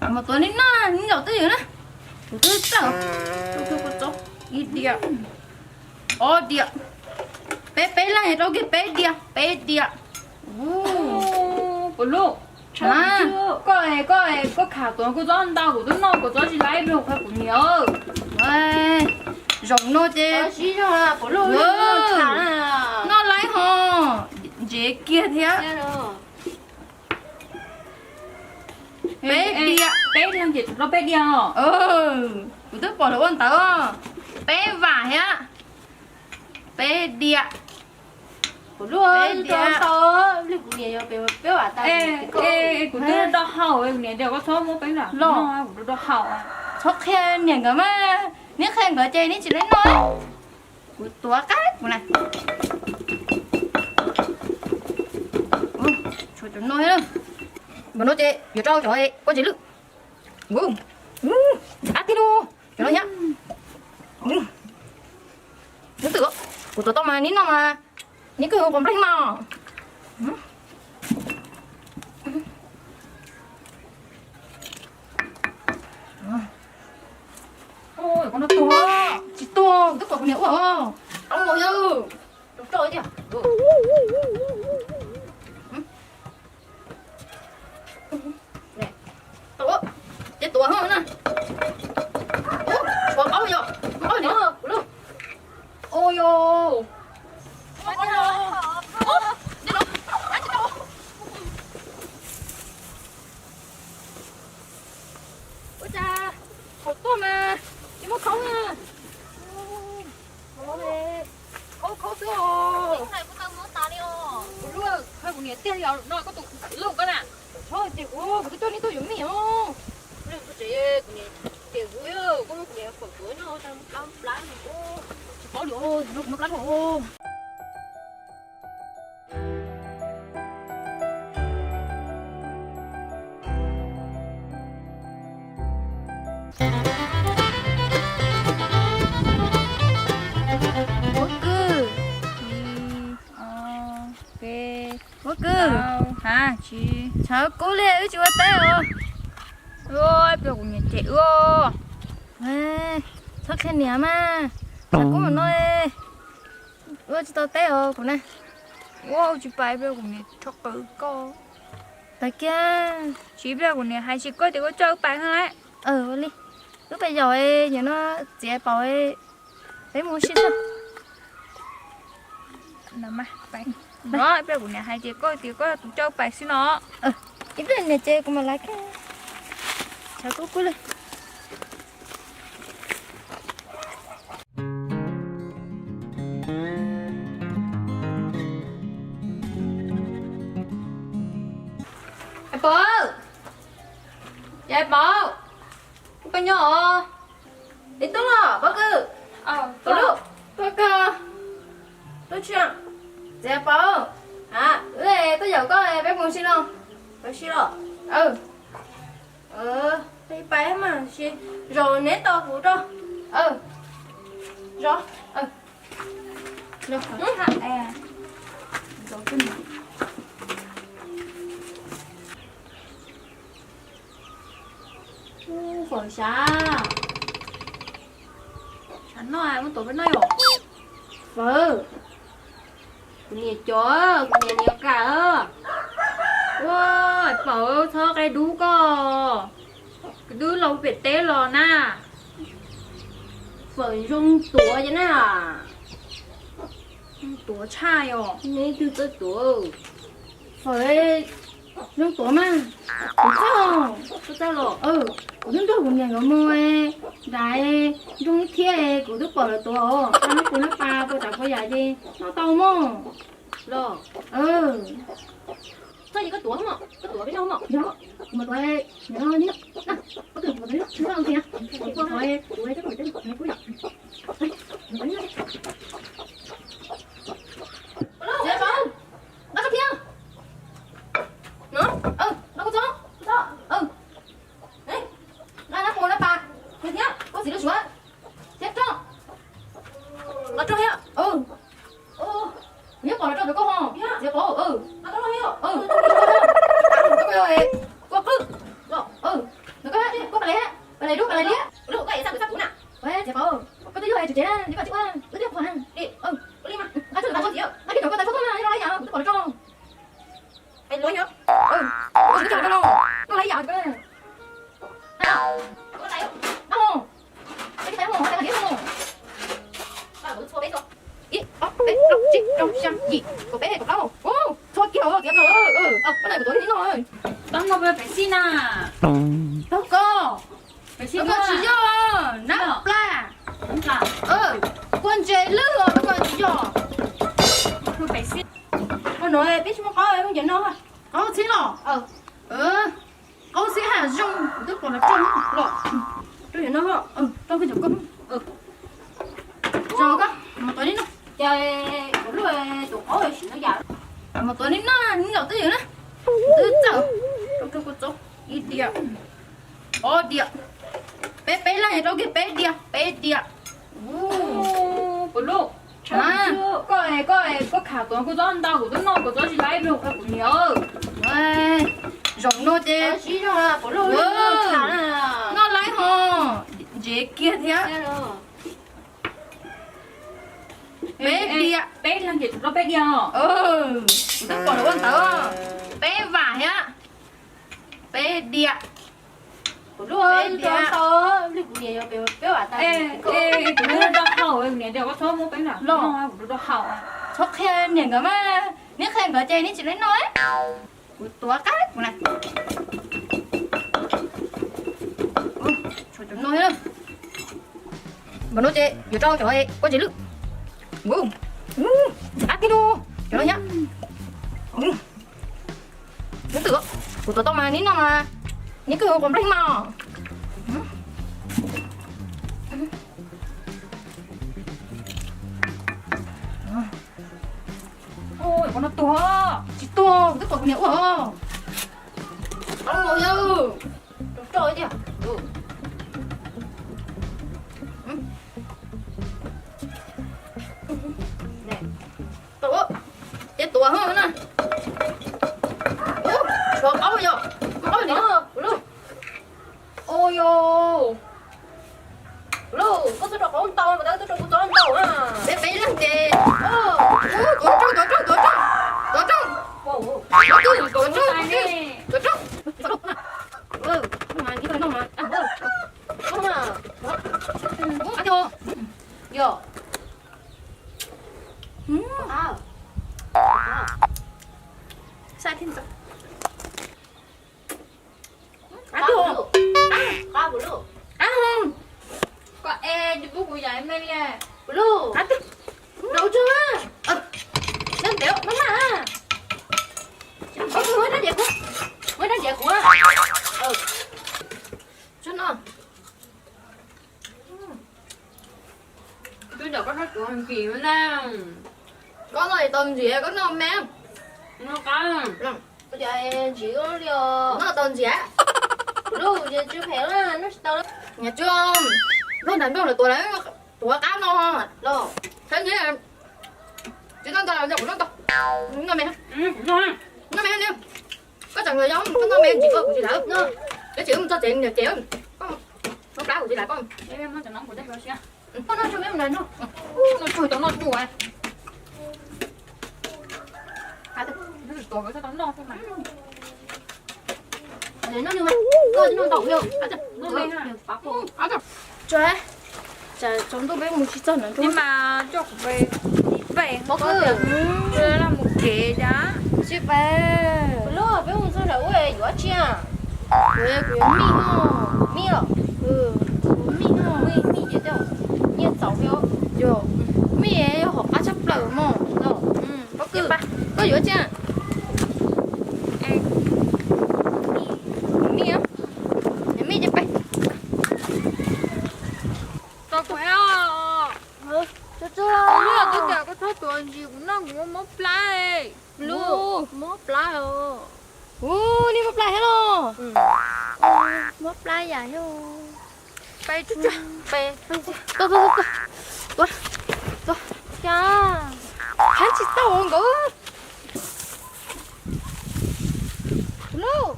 Mas tuav li no, nyob twj ywm na. Kuv twb txawj, ib diam, ob diam, peb peb leeg rau kiag peb diam, peb diam. Puas lub, koj, koj, koj kham tuav kuv txob ntau, kuv twb noj kuv txob tsis laib rau qhov kuv niam. Zaum no ces noj laib ho, ntsev kiag thiab. Peb diam, peb leeg ces rau peb diam. Kuv twb pom lawv ua ntawd, peb vam thiab. Peb diam. Kuv lub, peb diam. Kuv niam yog peb, peb vam tau. Kuv twb do haus, kuv niam tias koj txhob muab peb lam los, kuv do haus. Txhob qhia niam nkawd mas, neb qhia nkawd ces neb tsis laib noj. Kuv tuav qab kuv na. Tshuav cov no thiab. Npam no ces yuav rau cov koj ntses lwj. Ab tij lub, cov no thiab. Neb twm, kuv tuav tau mas neb noj mas, neb kawg ua npleeg mas. Tsis tuag, twb pom kuv niam ua os. Ab, mus yog, rau rau tiag. Ces tuav hov na. Ua, tshuav qaub yog, qaub niam kuv lub. Ua yog. Ua cas, khaum tuaj mas tsis muab khaub na. Khaub khaub xwb os. Kuv lub, kuv niam tiag yog no koj tus lub koj na. Txhob tias kuv, kuv twb coj neb tuaj yuav mij os. Kuv tsev, kuv niam tias kuv, koj muab kuv niam pom tuav nyob plab plab, tsis paub li os, kuv muab plab dhau. Huab Kws, huab kws, tshav kub li wb tsis ua teb os. Ua ib pliag kuv niam cem wb. Txhob qhia niam mas, tshav kub no ua tsis tau teb os kuv na. Ua tsis pais ib pliag kuv niam rho qws koj. Tag kiag, tsis ib pliag kuv niam hais tsis koj tias koj coj wb pais no lawm. Ua li, wb pais yaum, nim no txiav paum, peb mus ua si xwb. Ib pliag kuv niam hais ces koj tias koj yog tus coj wb pais xwb no. Ib pliag niam ces kuv mam lawv kiag. Tshav kub kub li. Pov, yawg Pov, koj nyob os. Ib tug los Pov Kws. Pov Kws, tub tsi, txiav paum, wb tuaj yaum koj peb mus si los. Mus si los? Peb pais mas, zaum neb tos kuv rau. Zaum, zaum. Fawm xyav, xyav noj muab tuav peb noj yom. Fawm, kuv niam cov, kuv niam niam kam. Ua, Pov, txhob qe dub koj, kuv twb los pem teb los na. Fawm zoo tuav ces na. Tuav tshaj yom. Neb twg txawj tuav? Fawm zoo tuav mas. Kuv txawj, kuv txawj los. Kuv twb nrog kuv niam nkawd mus nram nroog thiab, kuv twb pom lawv tuav os. Noj kuv noj pas puas tsav puas yam ces noj tau mog. Los, txawj ces koj tuav mog, koj tuav peb noj mog. Yog, kuv mas tuav, nim no neb noj, koj tuav, kuv tuav, neb noj, kuv tuav, kuv tuav, kuv tuav, kuv tuav. Txiav paum, nqa koj thiab. No, nqa koj txob, nqa nab hua nab pas, thiab koj txiv lub suav, thiab roj. Nqa roj thiab. Kuv yeej pom lawv rau ntawm koj ho. Txiav paum, koj qwb, ntawm koj. Tsev na, neb koj tsis ua, wb twb qhuas na. Li, ua li mas, nqa tso, nqa tso txiv, nqa kiag cov koj tais txhob tuaj mas, neb los laiv yam, kuv twb pom los tso. Peb luab nyob. Kuv twb coj los tso los, noj laiv yam. Ib, ob, peb, plaub, tsib, rau, xya, yim, kaum peb, kaum plaub. Txhua kiag tiav plaws, koj tais kuv tuav li noj. Tau noj pem xij na. Tau koj. Koj tsis yog, nab plab. Kua ntses lwj os, koj tsis yog. Ua no peb tsis muaj qaub, muaj cov no. Qaub txhib los? Qaub txhib haj zoo, kuv twb pom los rau los. Rau cov no, rau koj cov koj. Zoo koj, mus tuav nib noj. Ces kuv lub tus qaub sim no yam. Mus tuav nib noj, nib noj twb ywm na. Twb txawm rau kua txob ib diav, ob diav. Peb peb leeg rau kiag peb diav, peb diav. Puas lub, koj, koj, koj kham tuav kua txob ntau, kuv twb noj kua txob tsis laib, kuv niam. Zaum no ces noj laib ho ntsev kiag thiab. Peb diav, peb leeg ces rau peb diav. Kuv twb pom lawv ua ntawd, peb vam thiab. Peb diav. Kuv lub, peb diav. Kuv lub rau haus, niam tias koj txhob muab peb lam los, kuv lub rau haus. Txhob qhia niam nkawd mas, neb qhia nkawd ces neb tsis laib noj. Kuv tuav qab kuv na. Tshuav cov no thiab. Npam no ces yuav rau cov kua ntses lwj. Qab tib lub cov no thiab. Neb twm, kuv tuav tau mas neb noj mas, neb kawg ua npleeg mas. Ua no tuag, tsis tuag, kuv twb pom kuv niam ua. Qaub no yog, rau rau tiag. Tau, ces tuav ho na. Tshuav qaub yog, qaub li. Ua yog, koj twb rau qaub ntau, koj twb rau kuv txob ntau na. Peb peb leeg ces, tuav rau, tuav rau, tuav rau, tuav rau, tuav rau, tuav rau, tuav rau. Yog. Qab, qab, qab. Koj es tsis pub kuv yam me li. Qab twg? Nraum tsuag. Neb ntev maj maj. Muab rab diav kuv, muab rab diav kuv. Tsuag no. Twb cov koj txhob tuav ntsim na. Koj noj tau ntsim, koj noj me. Noj qab. Ntsim li os. Noj tau ntsim. Lub ces tsw phem na, noj tsis tau. Nyiam tsuag, luag nram nroog lawv tuav lawm, tuav qab no los. Saib ntsim, tsis noj ntau los kuv noj tau. Noj me, noj me ni. Koj tseem yog koj noj me ntsim koj kuv tsis lawv. Peb tsis mus txog tsev niam tsev, koj muab plab kuv tsis lawv koj. Koj noj tsuag, noj tsuag tau noj tsuag. Tsuag, tsam tsaus ntuj peb mus tsis txog ntawd. Mas coj kuv pe, pe, mus kev cas. Tsis pe. Lub peb mus txog nram ub yuav tsi? Kuv yuav mij no. Mij los? Mij no. Mij ces nyiaj txaus thiab. Yog, mij yog hom qab tshaj plaws mog. Pob kws, koj yuav tsi? Mij, mij ces pe. Tau kuv thiab. Kuv twb tias koj txhob tuav ntsis kuv noj, kuv muab mob plab. Lub, mob plab os. Ub, nej mob plab thiab los? Mob plab yam thiab. Pe, pe, tuav, tuav, tuav, tuav. Cas, heev tsis tau nkawd. Lub,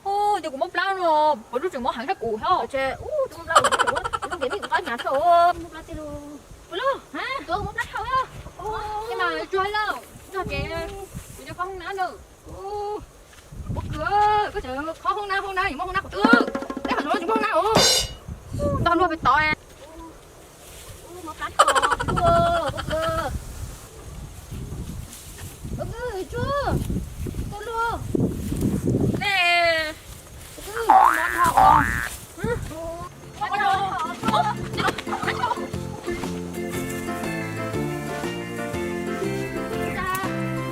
ub, ces kuv mob plab no, kuv lub tseem mob heev thiab kuv thiab. Ces nej kuv qab nyav soj. Ua lub, tuav kuv muab plab thauj. Ces mas tsuag lauj, tsuag ces kuv cov kho hoob nab lawm. Ua koj, koj tseem kho hoob nab, hoob nab yuav muab hoob nab qhov twg? Teb qhov no tsis muaj hoob nab os. Ntog luag pem tod. Muab plab thauj, ua koj. Ua koj, tsuag, tsuag luag. Nej, ua koj, plab thauj os.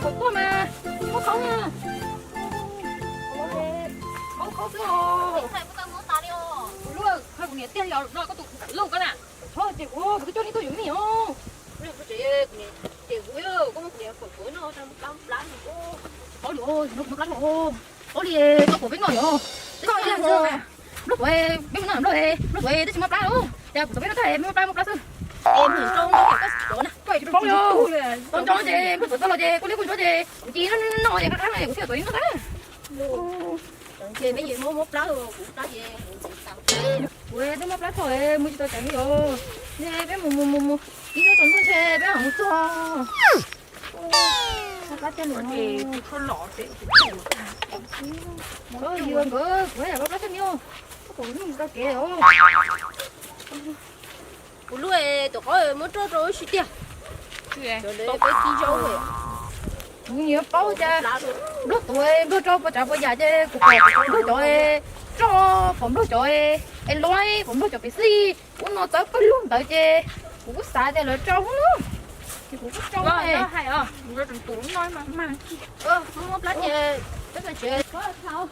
Kuv tuaj mas, muab khoob na. Khoob, khoob xwb os. Kuv luaj, kuv niam tiag yog no koj tus loj koj na. Txhob cem kuv, kuv twb coj nej tuaj yuav mij os. Kuv niam cem kuv, koj muab kuv niam pom kuv no, plab, plab. Paub li, muab plab os. Paub li, tau pom peb noj yom. Teb tsis muaj nplua, peb mus noj nplua, nplua tuav twb tsis muaj plab os. Ces kuv tuav peb noj tag, muaj plab, muaj plab xwb. Es mus rau nplua tuav koj tuav na. Koj tsis paub li. Tau nco ces nplua tuav tau los ces kuj liab kuj ntsuab ces kuv cia li noj noj ces qab qab kuv thiaj tuav ib noj tag. Ces peb yuav muab plab, kuv plab ces kuv twb muab plab tso mus tsis tau tsev li os. Peb mus mus mus mus ib hnub tsaus ntuj ntshe peb mam mus txog. Plab tiag los. Mus los yog nkawd kuv yam plab tiag ni os. Koj pom kuv tsis tau kev os. Kuv luaj, tus qaub muab roj rau wb sib tiag. Peb tib zaub. Kuv niam paub cas nplua tuav nplua rau puas tsav puas yam ces kuv pom nplua cov roj, pom nplua cov es luav, pom nplua cov pem xij. Ub, no txawv pawg lug ntawd ces kuv kuj xav tias lawv rau na, ces kuv kuj rau. Hais os, kuv rau tus no mas. Muab plab ces peb tsis tau.